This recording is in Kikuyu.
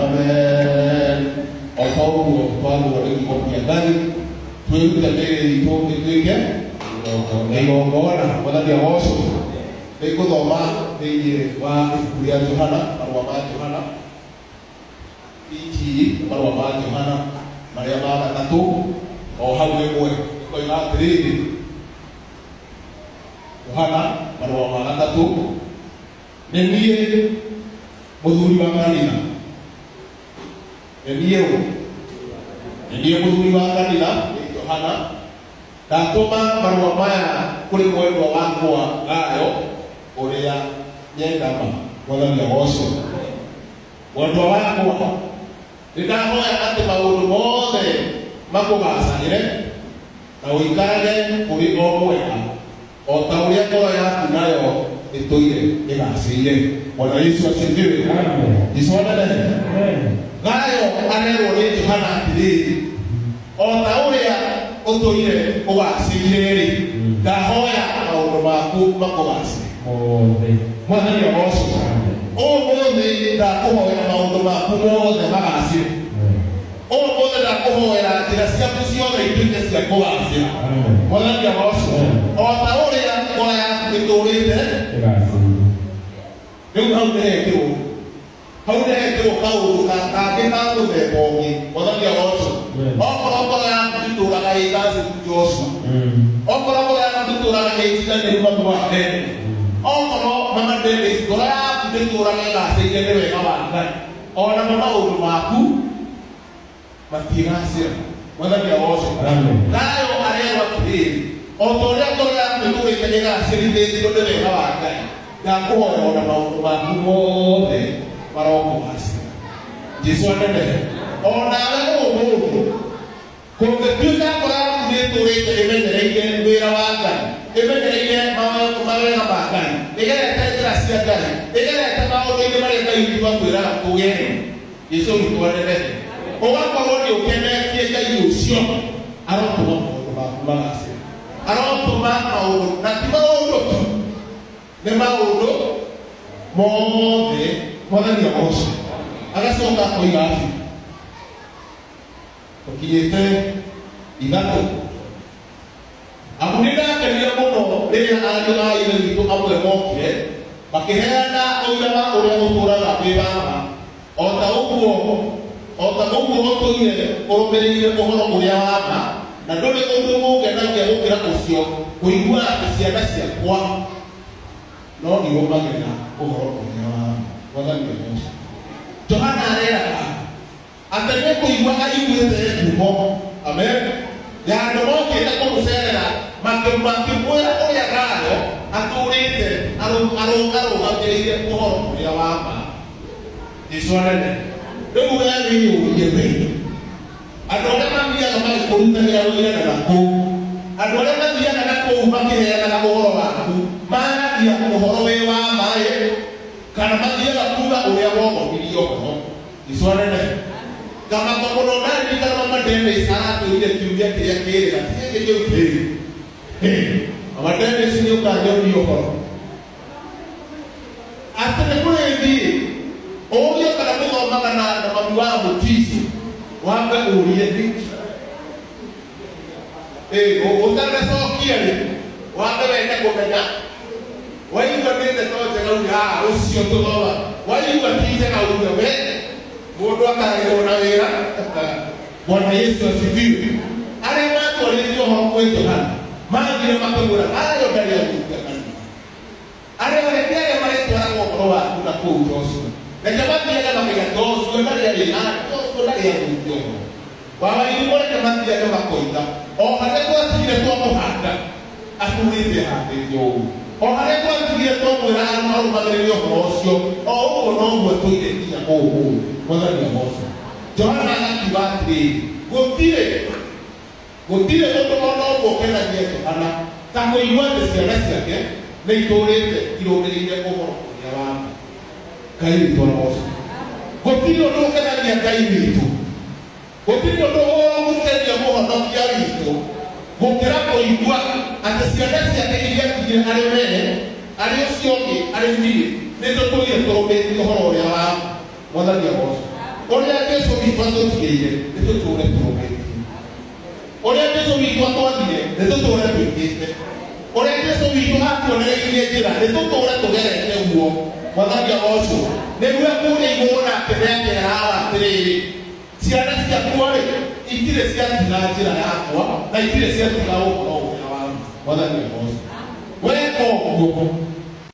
Amen. O ta ũguo twathwo nĩ kiugo kĩa Ngai, twĩrute mĩĩrĩ itũ ĩtuĩke igongona. Mwathani agocwo. Nĩ ngũthoma thĩinĩ wa ibuku rĩa Johana, marũa ma Johana, Injiri, marũa ma Johana marĩa ma gatatũ, o hau rĩmwe ĩkoiga atĩrĩrĩ, Johana marũa ma gatatũ, Nĩ niĩ mũthuri wa kanitha. Nĩ niĩ ũ? Nĩ niĩ mũthuri wa kanitha, nĩ Johana. Ndatũma marũa maya kũrĩ mwendwa wakwa Gayo, ũrĩa nyenda ma. Mwathani agocwo. Mwendwa wakwa, nĩ ndahoya atĩ maũndũ mothe makũgacagĩre na ũikarage ũrĩ o mwega o ta ũrĩa ngoro yaku nayo ĩtũire ĩgacĩire. Bwana Yesu asifiwe. Jesu anenehe. Gayo arerwo nĩ Johana atĩrĩrĩ, o ta ũrĩa ũtũire ũgacĩire-rĩ, ndahoya maũndũ maku makũgacĩre. Mothe. Mwathani agocwo. Ũmũthĩ ndakũhoera maũndũ maku mothe magacĩre. Ũmũthĩ ndakũhoera njĩra ciaku ciothe ituĩke cia kũgacĩra. Mwathani agocwo. O ta ũrĩa ngoro yaku ĩtũrĩte Ĩgacĩire. rĩu hau nĩhekĩrwo hau nĩhekĩrwo kaũndũ kangĩ ka mũthemba ũngĩ. Mwathani agocwo. Okorwo ngoro yaku ndĩtũraga ĩgacĩru Joshua, okorwo ngoro yaku ndĩtũraga ĩnjiganĩru mami wa Dennis, okorwo mama Dennis ngoro yaku ndĩtũraga ĩgacĩire nĩ wega wa Ngai, onamo maũndũ maku matigacĩra. Mwathani agocwo. Amen. Gayo arerwo atĩrĩrĩ, o ta ũrĩa ngoro yaku ĩtũrĩte ĩgacĩrithĩtio nĩ wega wa Ngai, ndakũhoya ona maũndũ maku mothe marokũgacĩra. Jesu anenehe. Onawe ũmũthĩ kũngĩtuĩka ngoro yaku nĩ ĩtũrĩte ĩmenyereire wĩra wa Ngai, ĩmenyereire mawega ma Ngai, ĩgerete njĩra cia Ngai, ĩgerete maũndũ-inĩ marĩa Ngai witũ atwĩraga tũgere, Jesu witũ anenehe, ũgakorwo nĩ ũkenetie Ngai ũcio, arotũma maũndũ maku magacĩre, arotũma maũndũ, na ti maũndũ tu, nĩ maũndũ mothe. Mwathani agocwo. Agacoka akoiga atĩ tũkinyĩte ithatũ, amu nĩ ndakenire mũno rĩrĩa ariũ a ithe witũ Amwe mokire makĩheana ũira wa ũrĩa ũtũũraga wĩ wa ma, o ta ũguo ũtũire ũrũmĩrĩire ũhoro ũrĩa wa ma. Na ndũrĩ ũndũ ũngenagia gũkĩra ũcio, kũigua atĩ ciana ciakwa no irũmagĩrĩra ũhoro ũrĩa wa ma. Mwathani agocwo. Johana areraga atĩ nĩ kũigua aiguĩte ngumo, amen, ya andũ mokĩte kũmũcerera, makĩmwĩra ũrĩa Gayo atũrĩte arũgamĩrĩire ũhoro ũrĩa wa ma. Jesu anene. Rĩu we wĩyũrie, we, andũ arĩa mathiaga magĩkũrutagĩra wĩra na kũu, andũ arĩa mathiaga na kũu makĩheanaga ũhoro waku, maragia ũhoro wĩ wa maĩ kana mathiaga kuga ũrĩa wogomirie ũhoro? Jesu anene. Ngamaka mũno ndaririkana Mama Dennis aratwĩrire kiumia kĩrĩa kĩrĩga, ti gĩkĩ, kĩu kĩrĩ. Mama Dennis, nĩ ũkanyonia ũhoro atĩ nĩ kũrĩ thiĩ ũrie kana mũthomaga na mami wa mũtici, wambe ũrie nĩkĩ ũtanacokia rĩ, wambe wende kũmenya. Waigua nĩ ndeto njega, uge, "Ah, ũcio tũthoma." Waigua ti njega, uge we mũndũ akaragĩrwo na wĩra. Bwana Yesu asifiwe. Arĩa matwarĩte ũhoro kwĩ Johana mathire makĩmwĩra ayo ndarĩ agũkia kanitha. Arĩa reke arĩa marĩtwaraga ũhoro waku na kũu Joshua, reke mathiage makaiga Joshua ndarĩ arĩ, Joshua ndarĩ athũkia ũhoro wawairimo. Reke mathiage makoiga o harĩa twatigire twamũhanda atũrĩte ahandĩte ũguo, o harĩa twatigire twamwĩra arũmagĩrĩre ũhoro ũcio, o ũguo noguo atũire nginya ũmũthĩ. Mwathani agocwo. Johana agakiuga atĩrĩrĩ, gũtirĩ ũndũ ona ũmwe ũkenagia Johana ta kũigua atĩ ciana ciake nĩ itũrĩte irũmĩrĩire ũhoro ũrĩa wa ma. Ngai witũ agocwo. Gũtirĩ ũndũ ũkenagia Ngai witũ, gũtirĩ ũndũ ũgũkenia mũhonokia witũ gũkĩra kũigua atĩ ciana ciake iria atigire arĩ we, arĩ ũcio ũngĩ, arĩ niĩ, nĩ tũtũire tũrũmĩtie ũhoro ũrĩa wa ma. Mwathani agocwo. Ũrĩa Jesu witũ atũtigĩire, nĩ tũtũre tũrũmĩtie. Ũrĩa Jesu witũ atwathire, nĩ tũtũre twĩkĩte. Ũrĩa Jesu witũ atuonereirie njĩra, nĩ tũtũre tũgerete guo. Mwathani agocwo. Nĩguo kũrĩa igũrũ nake nĩakeraga atĩrĩrĩ, "Ciana ciakwa rĩ, itirĩ ciatiga njĩra yakwa na itirĩ ciatiga ũhoro ũrĩa wa ma." Mwathani agocwo. Weka ũguo.